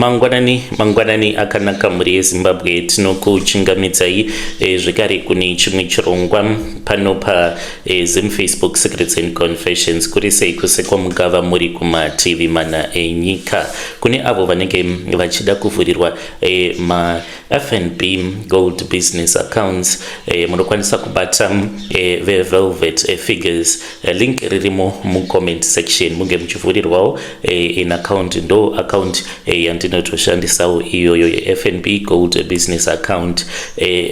Mangwanani, mangwanani akanaka mhuri yeZimbabwe, tinokuchingamidzai zvekare kune chimwe chirongwa pano pa Zim Facebook Secrets and Confessions. Kuri sei kusekwa mugava muri kumativi mana enyika? Kune avo vanenge vachida kuvhurirwa ma FNB Gold Business Accounts, munokwanisa kubata veVelvet Figures. Link ririmo mucomment section, munge muchivhurirwawo in account. Ndo account yandinotoshandisawo iyoyo yeFNB Gold Business Account.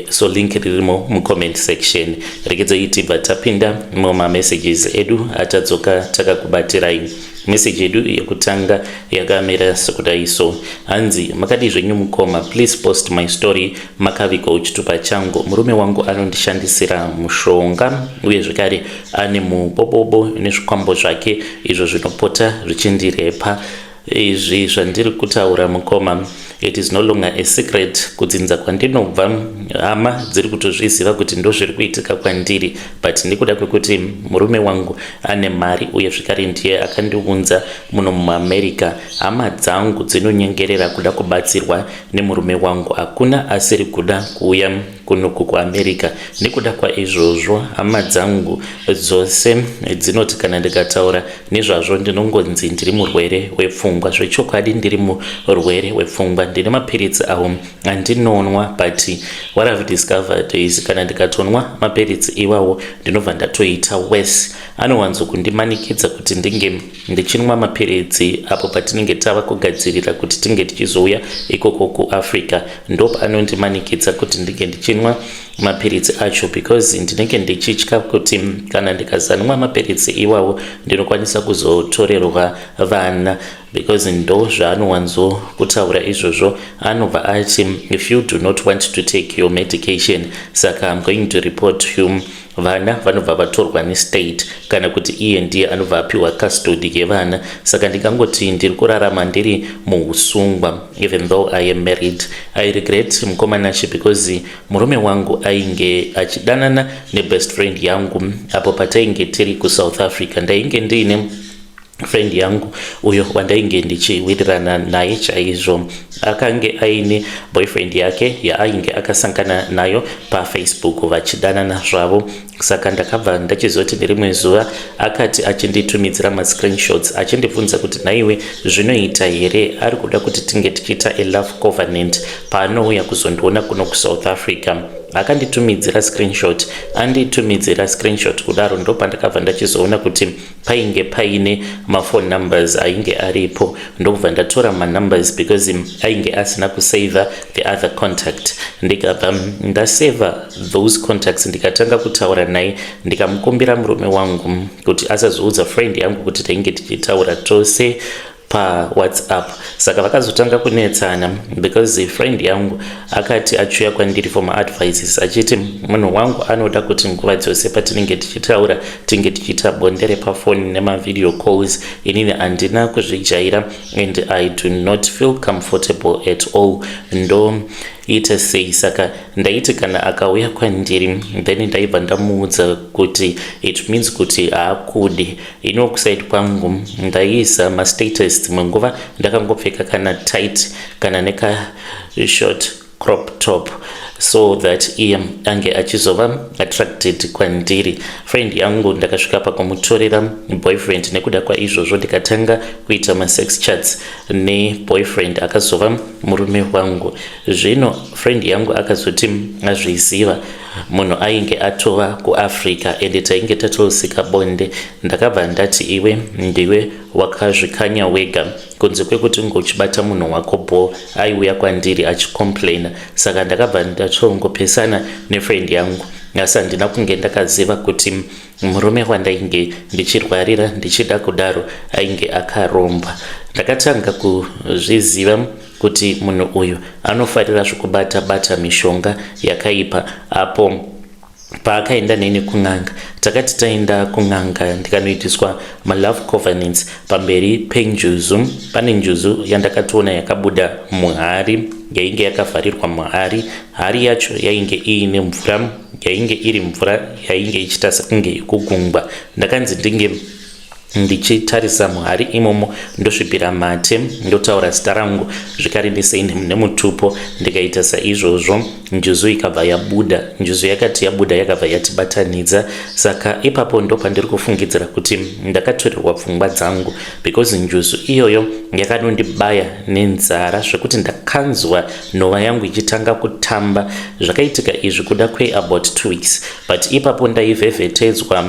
So link ririmo mucomment section. Regedzai tibva tapinda mumamessages edu atadzoka takakubatirai. Meseji yedu yekutanga yakamira sekudai so, hanzi, "Makadii zvenyu mukoma? Please post my story. Makavigawo chitupa changu. Murume wangu anondishandisira mushonga uye zvekare ane mubobobo nezvikwambo zvake izvo zvinopota zvichindirepa. Izvi zvandiri kutaura, mukoma, it is no longer a secret kudzinza kwandinobva. Hama dziri kutozviziva kuti ndo zviri kuitika kwandiri, but nekuda kwekuti murume wangu ane mari uye zvekare ndiye akandiunza muno muAmerica, hama dzangu dzinonyengerera kuda kubatsirwa nemurume wangu. Hakuna asiri kuda kuuya kunoku kuAmerica. Nekuda kwaizvozvo, hama dzangu dzose dzinoti kana ndikataura nezvazvo, ndinongonzi ndiri murwere wepfungwa. Zvechokwadi ndiri murwere wepfungwa. Ndine mapiritsi awo andinonwa, but what I've discovered is kana ndikatonwa mapiritsi iwawo, ndinobva ndatoita worse. Anowanzokundimanikidza kuti ndinge ndichinwa mapiritsi apo patinenge tava kugadzirira kuti tinge tichizouya ikoko kuAfrica. Ndo paanondimanikidza kuti ndinge ndichinwa mapiritsi acho, because ndinenge ndichitya kuti kana ndikasanwa mapiritsi iwawo, ndinokwanisa kuzotorerwa vana, because ndo zvaanowanzo kutaura izvozvo. Anobva ati, 'If you do not want to take your medication, saka I'm going to report you.' Vana vanobva vatorwa nestate, kana kuti iye ndiye anobva apiwa custody yevana. Saka ndingangoti ndiri kurarama ndiri muusungwa, even though I am married. I regret, mukoma Nashe, because murume wangu ainge achidanana nebest friend yangu apo patainge tiri kuSouth Africa. Ndainge ndiine friend yangu uyo wandainge ndichiwirirana naye chaizvo. Akange aine boyfriend yake yaainge akasangana nayo paFacebook, vachidanana zvavo. Saka ndakabva ndachizoti nerimwe zuva akati achinditumidzira mascreenshots, achindibvunza kuti, 'Nhaiwe, zvinoita here?' Ari kuda kuti tinge tichiita a love covenant paanouya kuzondiona kuno kuSouth Africa. Akanditumidzira screenshot. Anditumidzira screenshot kudaro, ndopandakabva ndachizoona kuti painge paine maphone numbers ainge aripo. Ndokubva ndatora manumbers, because ainge asina kusavha the other contact. Ndikabva ndasavha those contacts, ndikatanga kutaura naye, ndikamukumbira murume wangu kuti asazoudza friend yangu kuti tainge tichitaura tose paWhatsApp. Saka vakazotanga kunetsana, because friend yangu akati achiuya kwandiri for maadvices, achiti munhu wangu anoda kuti nguva dzose patinenge tichitaura, tinge tichiita bonde repafoni nemavideo calls. Inini handina kuzvijaira and I do not feel comfortable at all. Ndoita sei? Saka ndaiti kana akauya kwandiri, then ndaibva ndamuudza kuti it means kuti haakudi. Iniwo kuside kwangu ndaiisa mastatus dzimwe nguva ndakangopfeka kana tight kana nekashort crop top, so that iye ange achizova attracted kwandiri. Friend yangu ndakasvika pakumutorera boyfriend nekuda kwaizvozvo, ndikatanga kuita masex chats neboyfriend akazova murume wangu. Zvino friend yangu akazoti azviziva, munhu ainge atova kuAfrica ende tainge tatosika bonde. Ndakabva ndati, 'Iwe ndiwe wakazvikanya wega. Kunze kwekuti unge uchibata munhu wako bo, aiuya kwandiri achicomplaina.' Saka ndakabva ndatongopesana nefriend yangu, asi handina kunge ndakaziva kuti murume wandainge ndichirwarira ndichida kudaro ainge akaromba. Ndakatanga kuzviziva kuti munhu uyu anofarira zvekubata bata mishonga yakaipa apo paakaenda neni kun'anga. Takati taenda kun'anga, ndikanoitiswa malove covenants pamberi penjuzu. Pane njuzu yandakatoona yakabuda muhari, yainge yakavharirwa muhari. Hari yacho yainge iine mvura, yainge iri mvura yainge ichiita sekunge yekugungwa. Ndakanzi ndinge Ndichitarisa muhari imomo, ndosvipira mate, ndotaura zita rangu zvekare ndisei nemutupo. Ndikaita saizvozvo, njuzu ikabva yabuda. Njuzu yakati yabuda, yakabva yatibatanidza. Saka ipapo ndopandiri kufungidzira kuti ndakatorerwa pfungwa dzangu, because njuzu iyoyo yakanondibaya nenzara zvekuti ndakanzwa nhova yangu ichitanga kutamba. Zvakaitika izvi kuda kweabout 2 weeks, but ipapo ndaivhevhetedzwa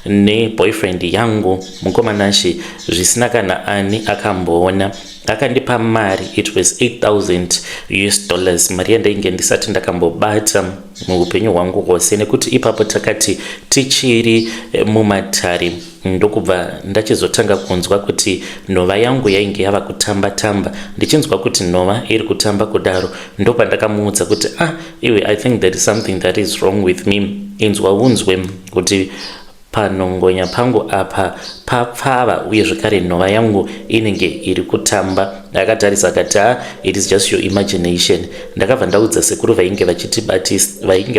neboyfriend yangu, mukomanashi, zvisina kana ani akamboona. Akandipa mari, it was US$8000, mari yandainge ndisati ndakambobata muupenyu hwangu hwose, nekuti ipapo takati tichiri mumatare. Ndokubva ndachizotanga kunzwa kuti nhova yangu yainge yava kutamba tamba. Ndichinzwa kuti nhova iri kutamba kudaro, ndopandakamuudza kuti, "Ah, iwe, I think there is something that is wrong with me. Inzwa unzwe kuti panongonya pangu apa papfava, uye zvekare nhova yangu inenge iri kutamba." Akatarisa akati, "Ah, it is just your imagination." Ndakabva ndaudza sekuru vainge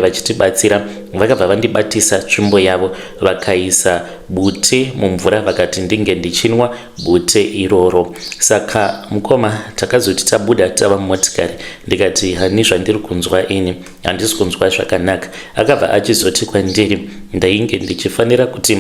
vachitibatsira. Vakabva vandibatisa tsvimbo yavo, vakaisa bute mumvura, vakati ndinge ndichinwa bute iroro. Saka mukoma, takazoti tabuda tava mumotikari, ndikati, "Hani, zvandiri kunzwa ini, handisi kunzwa zvakanaka." Akabva achizoti kwandiri ndainge ndichifanira kuti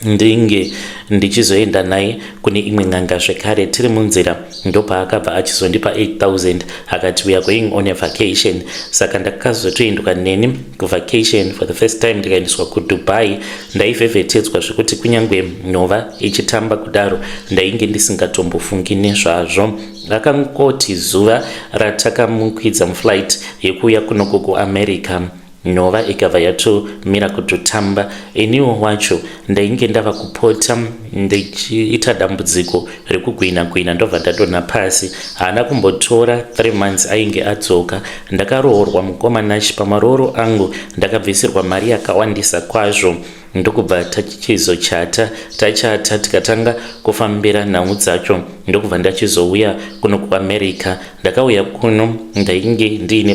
ndinge ndichizoenda naye kune imwe n'anga zvekare. Tiri munzira, ndopaakabva achizondipa 8000, akati, "We are going on a vacation." Saka ndakazotoendwa neni kuvacation for the first time, ndikaendeswa kuDubai. Ndaivhevhetedzwa zvekuti kunyange nhova ichitamba kudaro, ndainge ndisingatombofungi nezvazvo. Akangoti zuva ratakamukwidza muflight yekuuya kunoko kuAmerica, nhova ikabva yatomira kutotamba. Iniwo wacho ndainge ndava kupota ndichiita dambudziko rekugwina gwina, ndobva ndadonha pasi. Haana kumbotora 3 months, ainge adzoka. Ndakaroorwa, mukomanachi. Pamarooro angu ndakabvisirwa mari yakawandisa kwazvo. Ndokubva tachizochata. Tachata, tikatanga kufambira nhau dzacho. Ndokubva ndachizouya kuno kuAmerica. Ndakauya kuno ndainge ndiine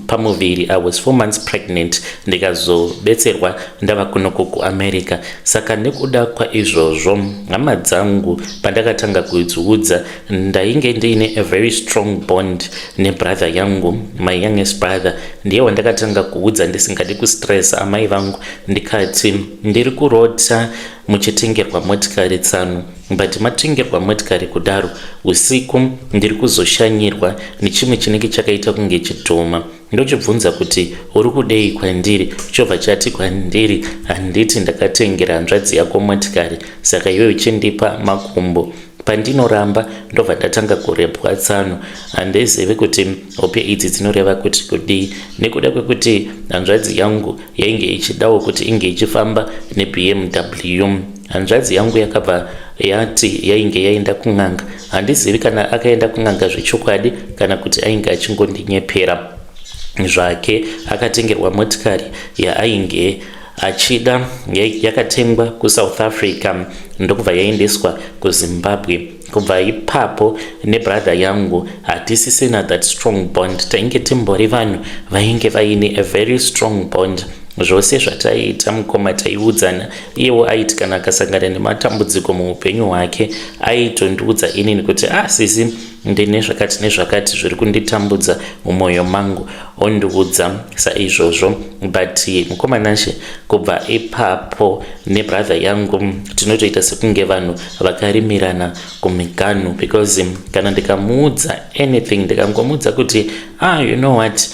pamuviri. I was 4 months pregnant. Ndikazobetserwa ndava kunoko kuAmerica. Saka nekuda kwaizvozvo, hama dzangu pandakatanga kudziudza, ndainge ndiine a very strong bond nebrother yangu, my youngest brother. Ndiye wandakatanga kuudza, ndisingadi kustress amai vangu. Ndikati, "Ndiri kurota muchitengerwa motikari tsano, but matengerwa motikari kudaro, usiku ndiri kuzoshanyirwa nechimwe chinenge chakaita kunge chidhoma. Ndochibvunza kuti uri kudei kwandiri? Chobva chati kwandiri, 'Handiti ndakatengera hanzvadzi yako motikari? Saka iwe uchindipa makumbo.' Pandinoramba, ndobva ndatanga kurepwa tsano. Handizivi kuti hope idzi dzinoreva kuti kudii." Nekuda kwekuti hanzvadzi yangu yainge ichidawo kuti inge ichifamba neBMW, hanzvadzi yangu yakabva yati yainge yaenda kun'anga. Handizivi kana akaenda kun'anga zvechokwadi kana kuti ainge achingondinyepera zvake. Akatengerwa motikari yaainge achida, yakatengwa kuSouth Africa, ndokubva yaendeswa kuZimbabwe. Kubva ipapo nebrother yangu hatisisina that strong bond. Tainge timbori vanhu vainge vaine a very strong bond. Zvose zvataiita, mukoma, taiudzana. Iyewo aiti kana akasangana nematambudziko muupenyu hwake, aitondiudza inini kuti, "Ah, sisi, ndine zvakati nezvakati zviri kunditambudza mumwoyo mangu." Ondiudza saizvozvo. But mukoma Nashe, kubva ipapo nebrother yangu tinotoita sekunge vanhu vakarimirana kumiganhu, because kana ndikamuudza anything, ndikangomuudza kuti, "Ah, you know what,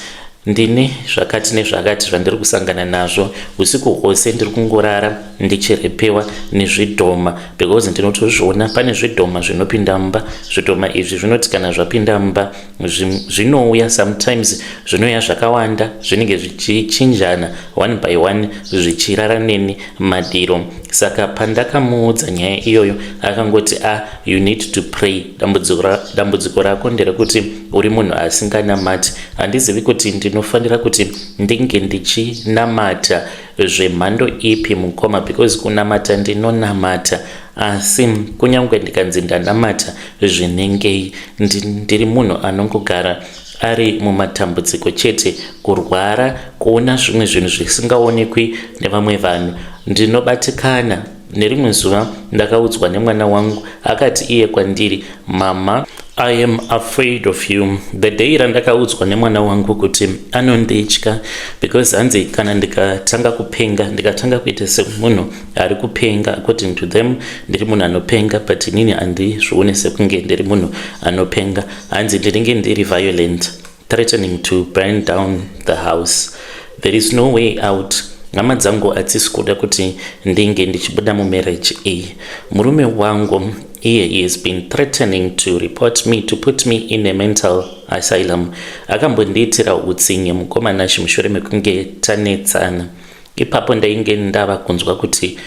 ndine zvakati nezvakati zvandiri kusangana nazvo, usiku hwose ndiri kungorara ndichirepewa nezvidhoma, because ndinotozviona pane zvidhoma zvinopinda mumba. Zvidhoma izvi zvinoti kana zvapinda mumba, zvinouya, sometimes zvinouya zvakawanda, zvinenge zvichichinjana one by one, zvichirara neni madiro." Saka pandakamuudza nyaya iyoyo, akangoti, "Ah, you need to pray. Dambudziko rako nderekuti uri munhu asinganamati." Handizivi kuti ndinofanira kuti ndinge ndichinamata zvemhando ipi, mukoma, because kunamata ndinonamata, asi kunyange ndikanzi ndanamata zvinengei, ndiri munhu anongogara ari mumatambudziko chete, kurwara, kuona zvimwe zvinhu zvisingaonekwi nevamwe vanhu. Ndinobatikana. Nerimwe zuva ndakaudzwa nemwana wangu, akati iye kwandiri, "Mama, I am afraid of you." The day randakaudzwa nemwana wangu kuti anonditya because hanzi kana ndikatanga kupenga, ndikatanga kuita semunhu ari kupenga, according to them ndiri munhu anopenga, but inini handizvione sekunge ndiri munhu anopenga, hanzi ndinenge ndiri violent, threatening to burn down the house. There is no way out. Hama dzangu hadzisi kuda kuti ndinge ndichibuda mumarriage iyi. Murume wangu iye, he has been threatening to report me, to put me in a mental asylum. Akambondiitira utsinye, mukomana, mushure mekunge tanetsana. Ipapo ndainge ndava kunzwa kuti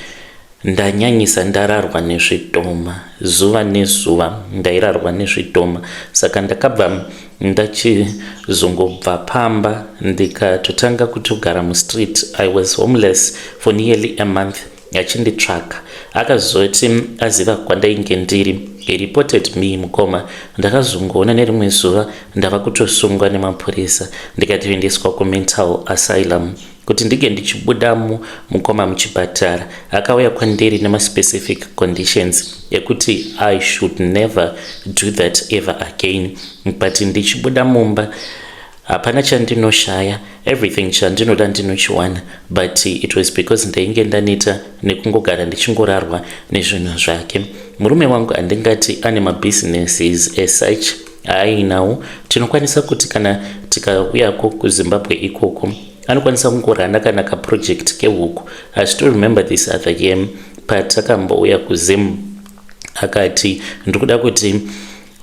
ndanyanyisa, ndararwa nezvidhoma zuva nezuva, ndairarwa nezvidhoma. Saka ndakabva ndachizongobva pamba, ndikatotanga kutogara mustreet. I was homeless for nearly a month achinditsvaka. Akazoti aziva kwandainge ndiri, he reported me. Mukoma, ndakazongoona nerimwe zuva ndava kutosungwa nemapurisa, ndikatoendeswa kumental asylum. Kuti ndinge ndichibudamo, mukoma, muchipatara akauya kwandiri nemaspecific conditions ekuti I should never do that ever again. But ndichibuda mumba hapana chandinoshaya, everything chandinoda ndinochiwana, but it was because ndainge ndaneta nekungogara ndichingorarwa nezvinhu zvake. Murume wangu handingati ane mabusinesses as such aainawo. Tinokwanisa kuti kana tikauyako kuZimbabwe ikoko, anokwanisa kungorana kana kaproject kehuku. I still remember this other year patakambouya kuZim, akati ndiri kuda kuti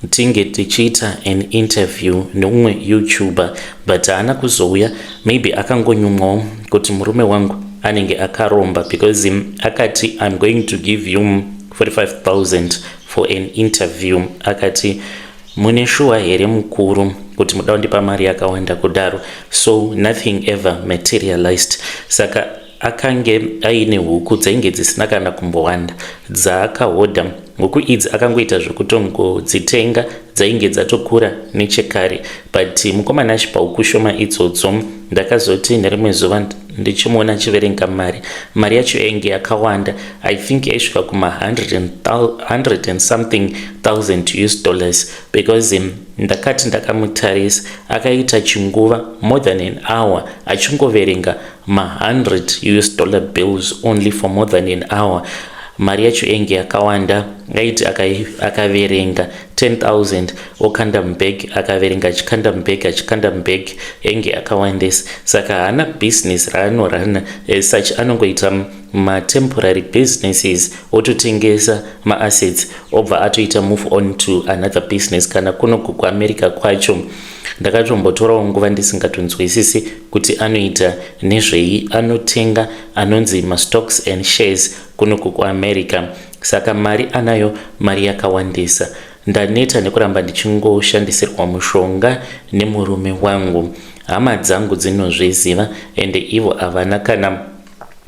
tinge tichiita an interview neumwe YouTuber, but haana kuzouya. Maybe akangonyumwawo kuti murume wangu anenge akaromba, because akati, "I'm going to give you 45,000 for an interview." Akati, "Mune shuwa here mukuru kuti muda kundipa mari yakawanda kudaro?" So nothing ever materialized. Saka akange aine huku dzainge dzisina kana kumbowanda dzaakahodha. Huku idzi akangoita zvekutongodzitenga, dzainge dzatokura nechekare. But mukomana achipa huku shoma idzodzo, ndakazoti nerimwe zuva ndichimuona achiverenga mari, mari yacho yainge yakawanda. I think yaisvika kuma100 and something thousand US dollars, because ndakati ndakamutarisa, akaita chinguva more than an hour achingoverenga ma100 US dollar bills only for more than an hour. Mari yacho yainge yakawanda. Aiti akaverenga 10,000 okanda mubhegi, akaverenga achikanda mubhegi, achikanda mubhegi, yainge yakawandisa. Saka haana bhizinesi raanorana such, anongoita matemporary businesses, ototengesa maassets, obva atoita move on to another business. Kana kunoku kuAmerica kwacho, ndakatombotorawo nguva ndisingatonzwisisi kuti anoita nezvei. Anotenga anonzi mastocks and shares kunoku kuAmerica. Saka mari anayo, mari yakawandisa. Ndaneta nekuramba ndichingoshandisirwa mushonga nemurume wangu. Hama dzangu dzinozviziva, ende ivo havana kana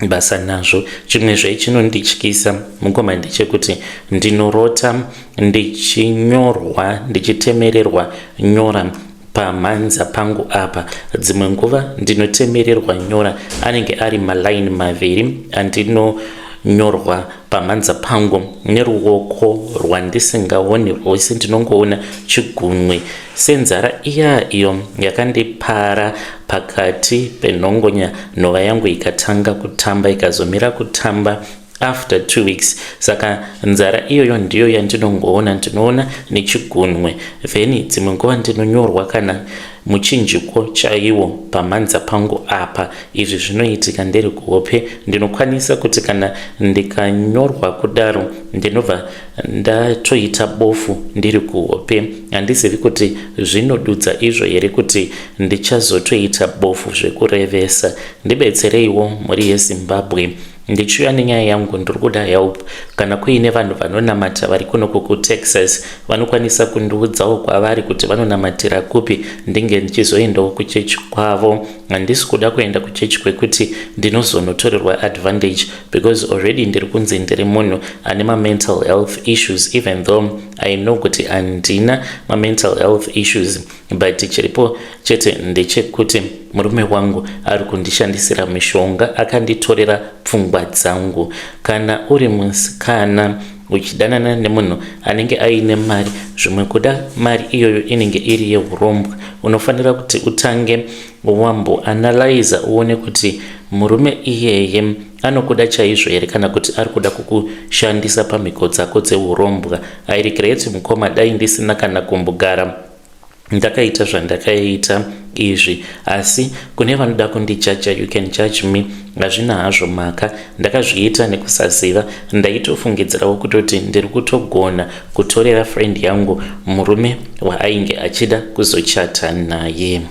basa nazvo. Chimwezve chinondityisa, mukoma, ndechekuti ndinorota ndichinyorwa, ndichitemererwa nyora pamhanza pangu apa. Dzimwe nguva ndinotemererwa nyora, anenge ari malaini maviri andinonyorwa pamhanza pangu neruoko rwandisingaoni rwose, ndinongoona chigunwe senzara iya iyo yakandipara pakati penhongonya, nhova yangu ikatanga kutamba, ikazomira kutamba after 2 weeks. Saka nzara iyoyo ndiyo yandinongoona, ndinoona nechigunwe. Then dzimwe nguva ndinonyorwa kana muchinjiko chaiwo pamhanza pangu apa. Izvi zvinoitika ndiri kuhope. Ndinokwanisa kuti kana ndikanyorwa kudaro, ndinobva ndatoita bofu ndiri kuhope. Handizivi kuti zvinodudza izvo here kuti ndichazotoita bofu zvekurevesa. Ndibetsereiwo, mhuri yeZimbabwe. Ndichiuya nenyaya yangu, ndiri kuda help. Kana kuine vanhu vanonamata vari kunoku kuTexas, vanokwanisa kundiudzawo kwavari kuti vanonamatira kupi, ndinge ndichizoendawo kuchechi kwavo. Handisi kuda kuenda kuchechi kwekuti ndinozonotorerwa advantage, because already ndiri kunzi ndiri munhu ane mamental health issues, even though I know kuti handina mamental health issues, but chiripo chete ndechekuti murume wangu ari kundishandisira mishonga, akanditorera pfungwa dzangu. Kana uri musikana uchidanana nemunhu anenge aine mari, zvimwe kuda mari iyoyo inenge iri yeurombwa, unofanira kuti utange wamboanalyza uone kuti murume iyeye anokuda chaizvo here kana kuti ari kuda kukushandisa pamhiko dzako dzeurombwa. I regret, mukoma, dai ndisina kana kumbogara ndakaita zvandakaita izvi. Asi kune vanoda kundijaja, you can judge me, hazvina hazvo mhaka. Ndakazviita nekusaziva. Ndaitofungidzirawo kutoti ndiri kutogona kutorera friend yangu murume waainge achida kuzochata naye.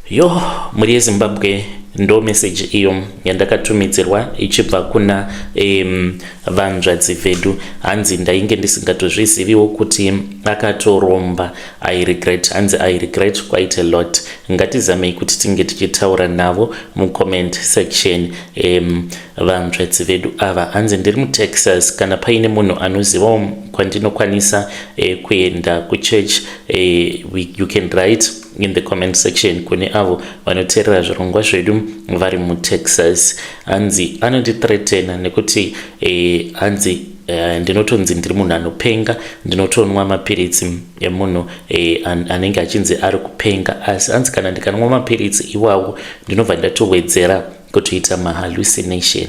Yo, mhuri yeZimbabwe, ndo meseji iyo yandakatumidzirwa ichibva kuna vanzvadzi vedu. Hanzi ndainge ndisingatozviziviwo kuti akatoromba. I regret, hanzi I regret quite a lot. Ngatizamei kuti tinge tichitaura navo mucomment section, vanzvadzi vedu ava. Hanzi ndiri muTexas. Kana paine munhu anozivawo kwandinokwanisa kuenda kuchurch, you can write in the comment section. Kune avo vanoteerera zvirongwa zvedu vari muTexas. Hanzi anondithreatena nekuti hanzi ndinotonzi ndiri munhu anopenga, ndinotonwa mapiritsi emunhu anenge achinzi ari kupenga. Asi hanzi kana ndikanwa mapiritsi iwawo, ndinobva ndatowedzera kutoita mahallucination.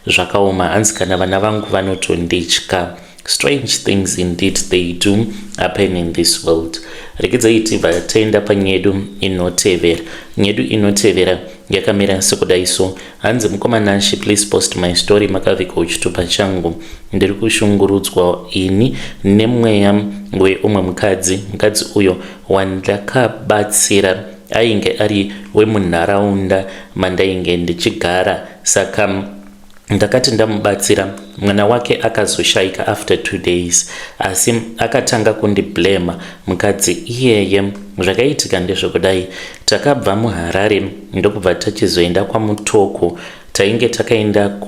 Zvakaoma. Hanzi kana vana vangu vanotonditya. Strange things indeed, they do happen in this world. Regedzai tibva taenda panyedu inotevera. Nyedu inotevera yakamira sekudai so. Hanzi, "Mukoma Nashi, please post my story. Makavigwa chitupa changu. Ndiri kushungurudzwa ini nemweya weumwe mukadzi. Mukadzi uyo wandakabatsira ainge ari wemunharaunda mandainge ndichigara, saka ndakati ndamubatsira, mwana wake akazoshayika after 2 days, asi akatanga kundiblema mukadzi iyeye. Zvakaitika ndezvekudai: takabva muHarare, ndokubva tachizoenda kwaMutoko. Tainge takaenda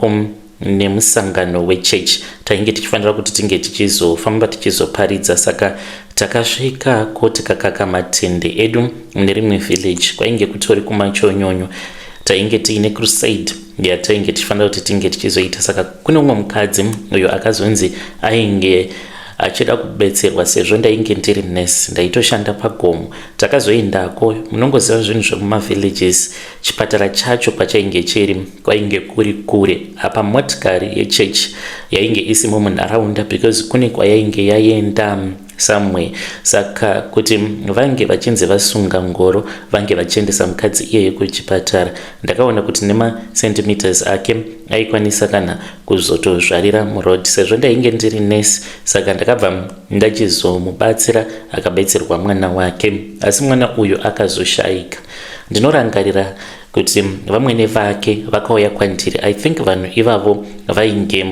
nemusangano wechechi, tainge tichifanira kuti tinge tichizofamba tichizoparidza. Saka takasvikako, tikakaka matende edu mune village, kwainge kutori kumachonyonyo. Tainge tiine crusade yatainge tichifanira kuti tinge tichizoita. Saka kune umwe mukadzi uyo akazonzi ainge achida kubetserwa. Sezvo ndainge ndiri nurse, ndaitoshanda pagomo, takazoendako. Munongoziva zvinhu zvekumavillages, chipatara chacho kwachainge chiri kwainge kuri kure. Apa motikari yechechi yainge isimo munharaunda because kune kwayainge yaenda somewhere. Saka kuti vange vachinzi vasunga ngoro, vange vachiendesa mukadzi iyeye kuchipatara, ndakaona kuti nemacentimeters ake aikwanisa kana kuzotozvarira muroad. Sezvo ndainge ndiri nurse, saka ndakabva ndachizomubatsira, akabetserwa mwana wake, asi mwana uyu akazoshayika. Ndinorangarira kuti vamwene vake vakauya kwandiri. I think vanhu ivavo vainge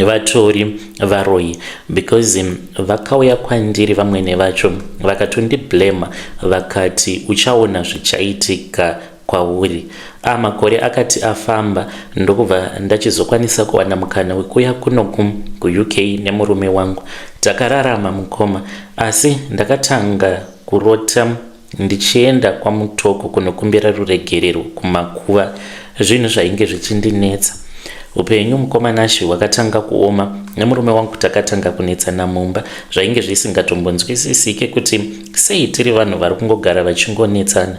vatori varoyi because vakauya kwandiri vamwene vacho, vakatondiblema, vakati, 'Uchaona zvichaitika kwauri.' Amakore akati afamba, ndokubva ndachizokwanisa kuwana mukana wekuya kunoku kuUK nemurume wangu. Takararama, mukoma, asi ndakatanga kurota ndichienda kwaMutoko kunokumbira ruregerero kumakuva. Zvinhu zvainge zvichindinetsa. Upenyu, mukoma Nashi, hwakatanga kuoma. Nemurume wangu takatanga kunetsana mumba, zvainge zvisingatombonzwisisike kuti sei tiri vanhu vari kungogara vachingonetsana.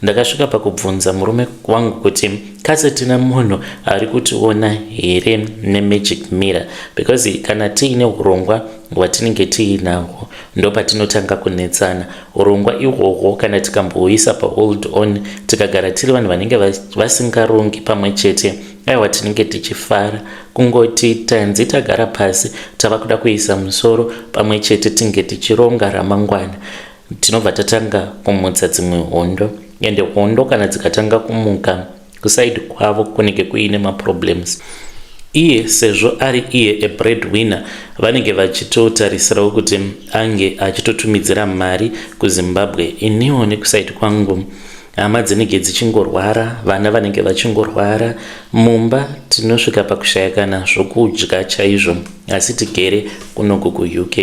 Ndakasvika pakubvunza murume wangu kuti kasi tina munhu ari kutiona here nemagic mirror, because kana tiine urongwa hwatinenge tiinahwo, ndopatinotanga kunetsana. Urongwa ihwohwo kana tikamboisa pahold on, tikagara tiri vanhu vanenge vasingarongi pamwe chete, aiwa, tinenge tichifara. Kungoti tanzi tagara pasi, tava kuda kuisa musoro pamwe chete, tinge tichironga ramangwana, tinobva tatanga kumutsa dzimwe hondo. Ende hondo kana dzikatanga kumuka, kuside kwavo kunenge kuine maproblems. Iye sezvo ari iye a breadwinner, vanenge vachitotarisirawo kuti ange achitotumidzira mari kuZimbabwe. Iniwo nekuside kwangu Hama dzinenge dzichingorwara, vana vanenge vachingorwara. Mumba tinosvika pakushaya kana zvokudya chaizvo asi tigere kunoku kuUK.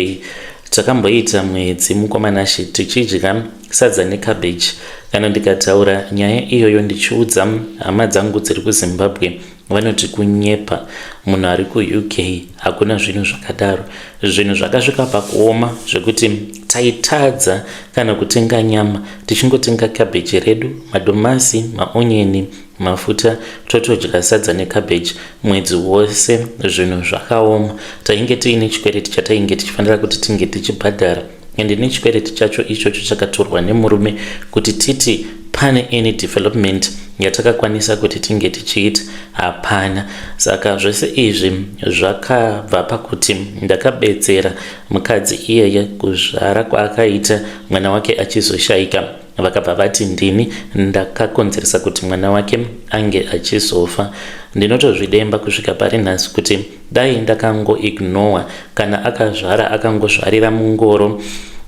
Takamboita mwedzi mukoma Nashe tichidya sadza necabbage. Kana ndikataura nyaya iyoyo ndichiudza hama dzangu dziri kuZimbabwe vanoti kunyepa munhu ari kuUK hakuna zvinhu zvakadaro. Zvinhu zvakasvika pakuoma zvekuti taitadza kana kutenga nyama tichingotenga cabbage redu, madomasi, maonyeni, mafuta totodya sadza necabbage mwedzi wose. Zvinhu zvakaoma. Tainge tiine chikwereti chatainge tichifanira kuti tinge tichibhadhara ende nechikwereti chacho ichocho chakatorwa nemurume kuti titi pane any development yatakakwanisa kuti tinge tichiita hapana. Saka zvese izvi zvakabva pakuti ndakabetsera mukadzi iyeye kuzvara kwaakaita mwana wake achizoshaika. Vakabva vati ndini ndakakonzeresa kuti mwana wake ange achizofa. Ndinotozvidemba kusvika pari nhasi kuti dai ndakango ignowa kana akazvara akangozvarira mungoro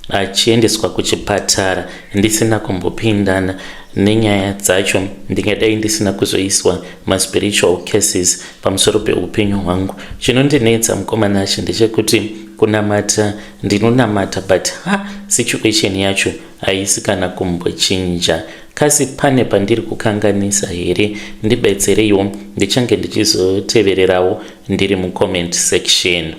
achiendeswa kuchipatara ndisina kumbopindana nenyaya dzacho ndingadai ndisina kuzoiswa maspiritual cases pamusoro peupenyu hwangu. Chinondinetsa mukoma Nashe ndechekuti kunamata ndinonamata but ha situation yacho haisi kana kumbochinja. Kasi pane pandiri kukanganisa here ndibetsereiwo ndichange ndichizotevererawo ndiri mucomment section.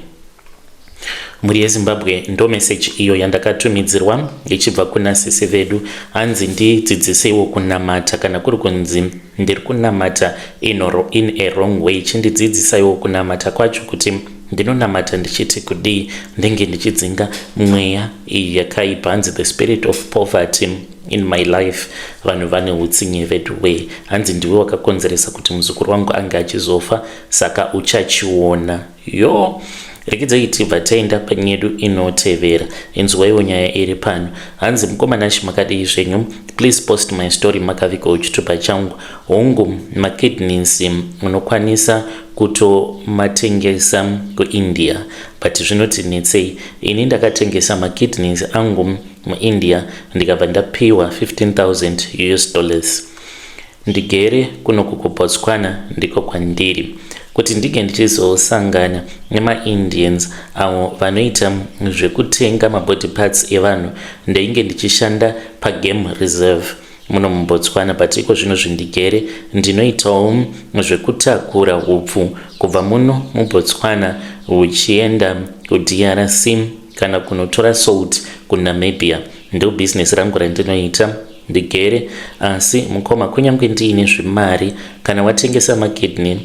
Mhuri yeZimbabwe ndo message iyo yandakatumidzirwa ichibva kuna sisi vedu hanzi ndidzidziseiwo kunamata kana kuri kunzi ndiri kunamata in, in a wrong way chindidzidzisaiwo kunamata kwacho kuti ndinonamata ndichiti kudii ndenge ndichidzinga mweya iyi yakaipa hanzi the spirit of poverty in my life. Vanhu vane utsinye veduwee hanzi ndiwe wakakonzeresa kuti muzukuru wangu ange achizofa saka uchachiona yo. Rekidzai tibva taenda panyedu inotevera. Inzwaiwo nyaya iri pano. Hanzi mukoma Nash makadii zvenyu? Please post my story makavigawo chitupa changu. Hongu makidneys unokwanisa kutomatengesa kuIndia but zvinoti netsei. Ini ndakatengesa makidneys angu muIndia ndikabva ndapiwa 15000 US dollars. Ndigere kunoku kuBotswana ndiko kwandiri. Kuti ndinge ndichizosangana nemaIndians avo vanoita zvekutenga mabody parts evanhu ndainge ndichishanda pagame reserve muno muBotswana but iko zvino zvindigere ndinoitawo zvekutakura hupfu kubva muno muBotswana huchienda kuDRC kana kunotora salt kuNamibia. Ndo business rangu randinoita ndigere asi mukoma kunyange ndiine zvimari kana watengesa makidney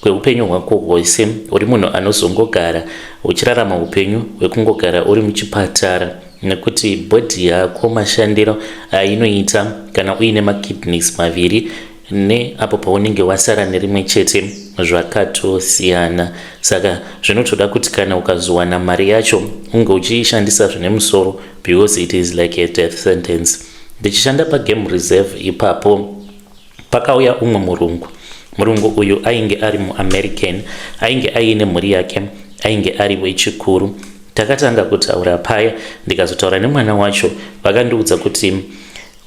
kweupenyu hwako hwose uri munhu anozongogara uchirarama upenyu hwekungogara uri muchipatara nekuti bhodhi yako mashandiro ainoita kana uine makidneys maviri neapo paunenge wasara nerimwe chete zvakatosiyana. Saka zvinotoda kuti kana ukazowana mari yacho unge uchiishandisa zvine musoro because it is like a death sentence. Ndichishanda pagame reserve ipapo pakauya umwe murungu. Murungu uyu ainge ari muAmerican, ainge aine mhuri yake, ainge ari wechikuru. Takatanga kutaura paya ndikazotaura nemwana wacho vakandiudza kuti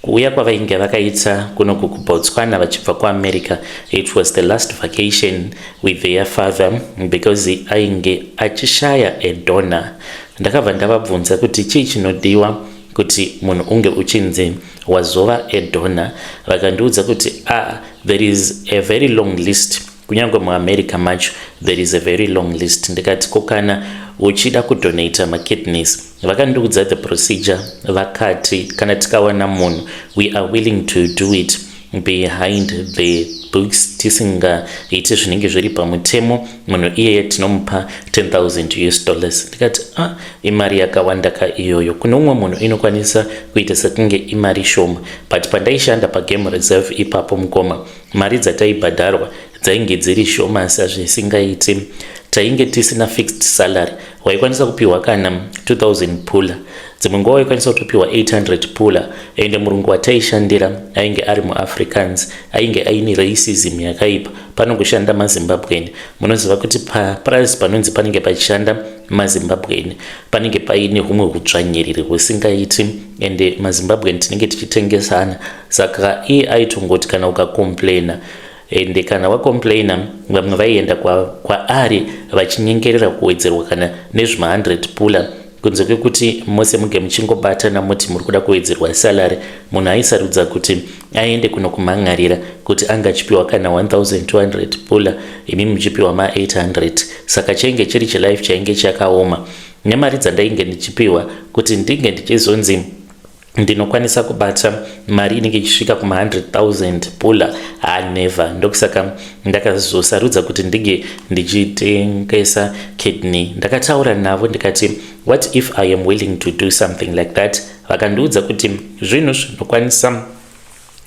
kuuya kwavainge vakaita kunoku kuBotswana vachibva kuAmerica it was the last vacation with their father because ainge achishaya a donor. Ndakabva ndavabvunza kuti chii chinodiwa kuti munhu unge uchinzi wazova a donor vakandiudza kuti ah, there is a very long list kunyange muAmerica macho there is a very long list. Ndikati ko kana uchida kudonata makidneys vakandiudza the procedure vakati kana tikawana munhu we are willing to do it behind the books tisingaiti zvinenge zviri pamutemo munhu iyeye tinomupa 10000 US dollars. Ndikati ah, imari yakawanda ka iyoyo kune umwe munhu inokwanisa kuita sekunge imari shoma but pandaishanda pagame reserve ipapo mukoma mari dzataibhadharwa dzainge dziri shomasa zvisingaiti. Tainge tisina fixed salary waikwanisa kupiwa kana 2000 pula dzimwe nguva waikwanisa kutopiwa 800 pula ende murungu wataishandira ainge ari muAfrikaans ainge aine racism yakaipa panongoshanda maZimbabwean. Munoziva kuti papurazi panonzi panenge pachishanda maZimbabwean panenge paine humwe hudzvanyiriri husingaiti, ende maZimbabwean tinenge tichitengesana. Saka iye aitongoti kana ukacomplaina, ende kana wacomplaina, vamwe vaienda kwaari vachinyengerera kuwedzerwa kana nezvima100 pula. Kunze kwekuti mose muge muchingobatana muti muri kuda kuwedzerwa salary, munhu aisarudza kuti aende kunokumhan'arira kuti anga achipiwa kana 1200 pula, imi muchipiwa ma800. Saka chainge chiri chelife chainge chakaoma. Nemari dzandainge ndichipiwa, kuti ndinge ndichizonzi ndinokwanisa kubata mari inenge ichisvika kuma100 000 pula, hanever. Ndokusaka ndakazosarudza kuti ndinge ndichitengesa kidney. Ndakataura navo ndikati, "What if I am willing to do something like that?" Vakandiudza kuti zvinhu zvinokwanisa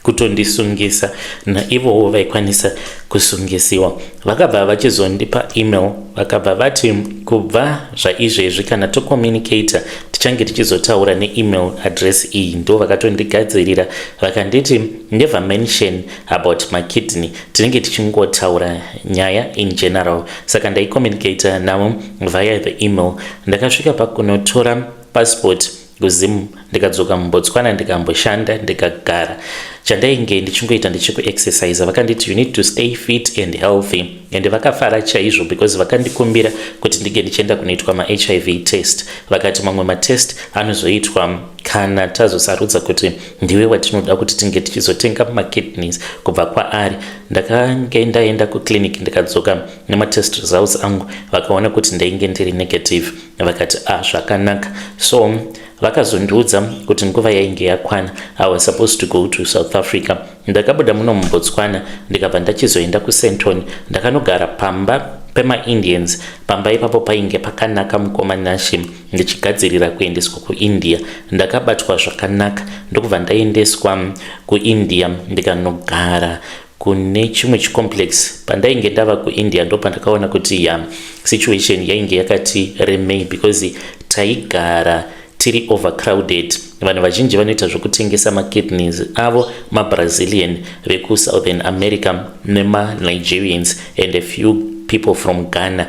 kutondisungisa, naivowo vaikwanisa kusungisiwa. Vakabva vachizondipa email, vakabva vati kubva zvaizvezvi kana tocommunicata tichange tichizotaura neemail address iyi. Ndo vakatondigadzirira, vakanditi never mention about makidney, tinenge tichingotaura nyaya in general. Saka ndaicommunicata navo via the email. Ndakasvika pakunotora passport kuZimu, ndikadzoka muBotswana, ndikamboshanda, ndikagara. Chandainge ndichingoita ndichikuexercise. Vakanditi, "You need to stay fit and healthy." And vakafara chaizvo because vakandikumbira kuti ndinge ndichienda kunoitwa maHIV test. Vakati mamwe matest anozoitwa kana tazosarudza kuti ndiwe watinoda kuti tinge tichizotenga makidneys kubva kwaari. Ndakange ndaenda kuclinic, ndikadzoka nematest results angu. Vakaona kuti ndainge ndiri negative, vakati, "Ah, zvakanaka." So vakazondiudza kuti nguva yainge yakwana, I was supposed to go to South Africa. Ndakabuda muno muBotswana, ndikabva ndachizoenda kuSandton. Ndakanogara pamba pemaIndians. Pamba ipapo painge pakanaka, mukoma Nashe. Ndichigadzirira kuendeswa kuIndia, ndakabatwa zvakanaka, ndokubva ndaendeswa kuIndia, ndikanogara kune chimwe chicomplex. Pandainge ndava kuIndia, ndo pandakaona kuti ya situation yainge yakati remei, because taigara tiri overcrowded. Vanhu vazhinji vanoita zvokutengesa makidneys avo maBrazilian vekuSouthern America nemaNigerians and a few people from Ghana.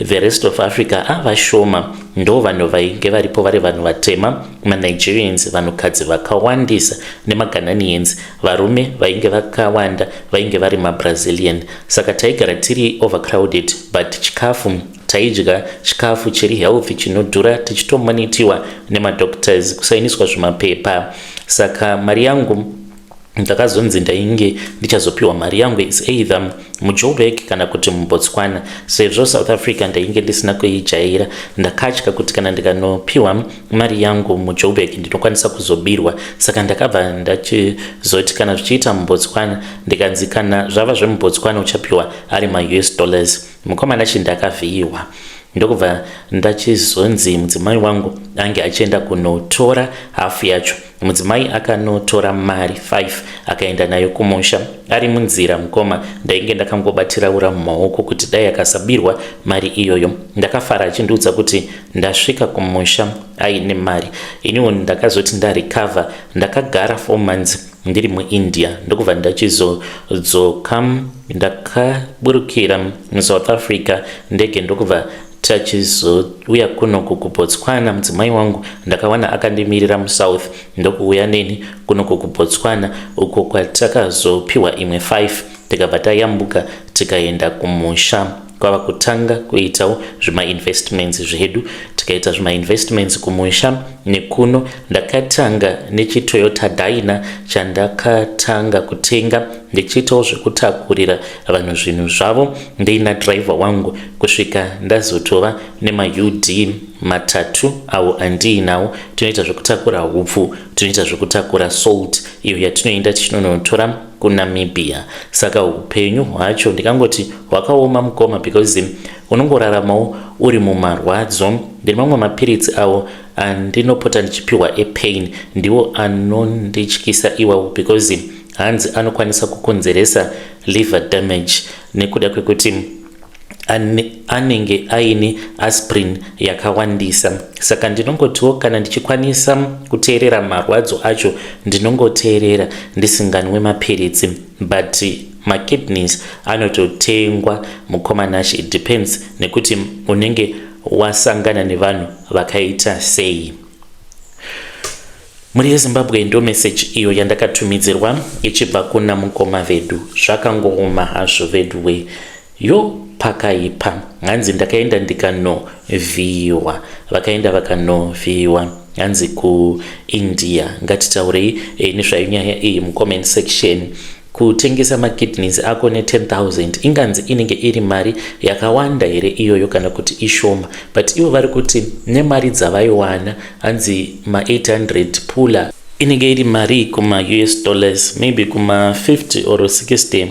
The rest of Africa avashoma. Ndo vanhu vainge varipo vari vanhu vatema, maNigerians, vanhukadzi vakawandisa, nemaGhananians. Varume vainge vakawanda vainge vari maBrazilian. Saka taigara tiri overcrowded, but chikafu taidya chikafu chiri healthy, chinodhura, tichitomonitiwa nemadoctors, kusainiswa zvimapepa. Saka mari yangu, ndakazonzi ndainge ndichazopiwa mari yangu is either muJoburg kana kuti muBotswana. Sezvo South Africa ndainge ndisina kuijaira, ndakatya kuti kana ndikanopiwa mari yangu muJoburg ndinokwanisa kuzobirwa. Saka ndakabva ndachizoti kana zvichiita muBotswana. Ndikanzi kana zvava zvemuBotswana uchapiwa ari maUS dollars. Mukomana chi ndakavhiyiwa, ndokubva ndachizonzi mudzimai wangu ange achienda kunotora hafu yacho. Mudzimai akanotora mari 5, akaenda nayo kumusha. Ari munzira, mukoma, ndainge ndakangobatira ura mumaoko kuti dai akasabirwa mari iyoyo. Ndakafara achindiudza kuti ndasvika kumusha aine mari. Iniwo ndakazoti ndarecover, ndakagara 4 months ndiri muIndia, ndokubva ndachizodzoka. Ndakaburukira muSouth Africa ndege, ndokubva tachizouya kunoku kuBotswana. Mudzimai wangu ndakawana akandimirira muSouth, ndokuuya neni kunoku kuBotswana, uko kwatakazopiwa imwe 5, tikabva tayambuka tikaenda kumusha. Kwava kutanga kuitawo zvimainvestments zvedu. Tikaita zvimainvestments kumusha nekuno. Ndakatanga nechiToyota Dyna chandakatanga kutenga, ndichiitawo zvekutakurira vanhu zvinhu zvavo ndiina driver wangu, kusvika ndazotova nemaUD matatu awo andiinawo. Tinoita zvekutakura hupfu, tinoita zvekutakura salt iyo yatinoenda tichinonotora kuNamibia. Saka upenyu hwacho ndikangoti hwakaoma, mukoma, because unongoraramawo uri mumarwadzo. Ndine mamwe mapiritsi awo andinopota ndichipiwa epain, ndiwo anondityisa iwawo, because hanzi anokwanisa kukonzeresa liver damage nekuda kwekuti anenge aine aspirin yakawandisa. Saka ndinongotiwo kana ndichikwanisa kuteerera marwadzo acho, ndinongoteerera ndisinganwe mapiritsi. But makidneys anototengwa, mukoma Nash. It depends nekuti unenge wasangana nevanhu vakaita sei. Mhuri yeZimbabwe, ndo message iyo yandakatumidzirwa ichibva kuna mukoma vedu. Zvakangooma hazvo vedu, yo pakaipa. Hanzi ndakaenda ndikanovhiyiwa, vakaenda vakanovhiyiwa, hanzi kuIndia. Ngatitaurei nezvayo nyaya iyi mucomment section. Kutengesa makidneys ako ne10 000, inganzi inenge iri mari yakawanda here iyoyo kana kuti ishoma? But ivo vari kuti nemari dzavaiwana, hanzi ma800 pula, inenge iri mari kuma-US dollars, maybe kuma-50 or 60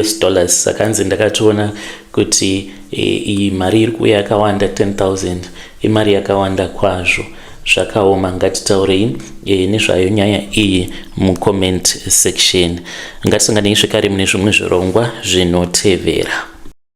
US dollars. Saka hanzi ndakatoona kuti iyi mari iri kuuya yakawanda, 10 000 imari yakawanda kwazvo. Zvakaoma. Ngatitaurei nezvayo nyaya iyi mucomment section. Ngatisanganei zvekare mune zvimwe zvirongwa zvinotevera.